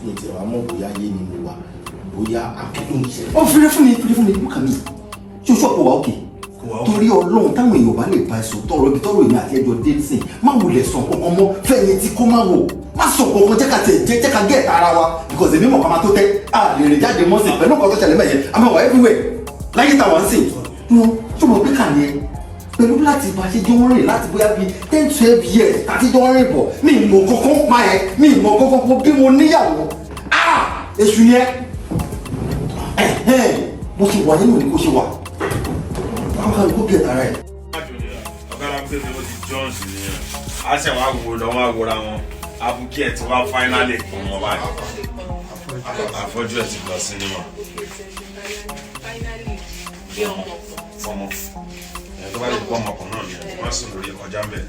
Mi ti wà mọ̀ bóyá ayé ni mo wà, bóyá àbí ló ń ṣẹlẹ̀. Ó fèrè fún mi, fèrè fún mi. Look at me. Ṣé o ṣọ́pọ̀ wà òkè? Torí Ọlọ́run, táwọn èèyàn bá lè bá ẹ̀sùn tọrọ ibi tọrọ èmi àti ẹjọ́ dé sìn, má wulẹ̀ sọ kankan mọ́. Fẹ̀yìn tí kò má wò, má sọ kankan. Jẹ́ ká tiẹ̀ jẹ́ ká gẹ̀ ara wa, because èmi mọ̀ ká máa tó tẹ́ a lè rìn jáde mọ́ sí pẹ̀lú nǹkan tó ṣẹlẹ̀ mẹ́yẹn. A máa wà everywhere láyé táwa ń sìn. Dúró, tó mọ̀ pé kà ní ẹ pẹ̀lú láti bá ṣe jọ ń rìn láti bóyá bíi 10, 12 years àti jọ ń rìn bọ̀, mi ì mọ̀ kankan pa ẹ, mi ì mọ̀ kankan pọ̀ bí mo níyàwó. Ah, èṣù yẹn, bó ṣe wà nínú ni kó ṣe wà, báwo ká ló kó bí ẹ̀ tara ẹ̀. Ọ̀gá la ń pè ní ó ti Jones nìyẹn. A ṣe wá wo lọ, wá wòra wọn. Abúkí ẹ̀ ti wá finally kún wọn báyìí. Àfọ́jú ẹ̀ ti lọ sinimá. Finally, bí ọmọ kan. Fọmọ ẹ̀ tó bá lè gbọ́ ọmọkùnrin náà ni wọ́n sùn lórí ọjà ń bẹ̀.